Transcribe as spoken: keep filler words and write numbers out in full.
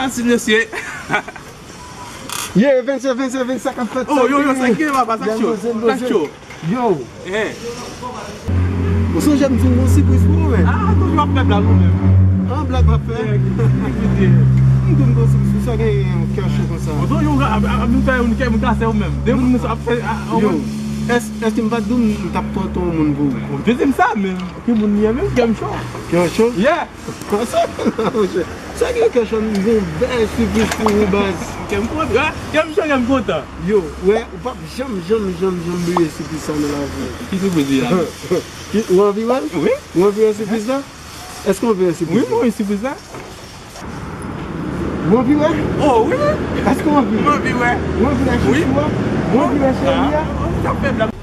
Mèsi, mesye. Ye, vennsenk, vennsenk, vennsenk ap fèt. Oh, yo, yo, sa ki gen, papa, sa k cho? Sa k cho? Yo. Eh. Ou sonje m di w gon sipriz pou ou, men. Ah, toujou ap fè blag ou menm. An blag m ap fè. Eh, ki, ki, ki, ki. M di w m gon sipriz pou sa, gen yon kè cho konsa. Bon, toujou ap, ap, ap, nou fè yon kè, moun kase ou menm. De moun nou ap fè, ah, Yo, èske m pa t di w m t ap pote yon moun pou ou? Ou te di m sa, men ki moun li ye menm, kè m cho. Kè cho? Yeah. Konsa, monchè. Sa gen kè cho, m gen yon bèl sipriz pou ou, baz. Kè m kontan, kè m cho, kè m kontan. Yo, wè, ou p ap janm, janm, janm, janm bliye sipriz sa nan lavi. Ki sipriz li a? Ki- Ou anvi wè l? Wi. Ou anvi wè sipriz la? Èske ou anvi wè Wi, sipriz mwen la? wi, sipriz la. Ou anvi wè? Oh, wi. Èske ou anvi? Mwen anvi wè. Ou anvi wè chouchou a? Ou anvi wè cheri a? Ah, sa fè blag.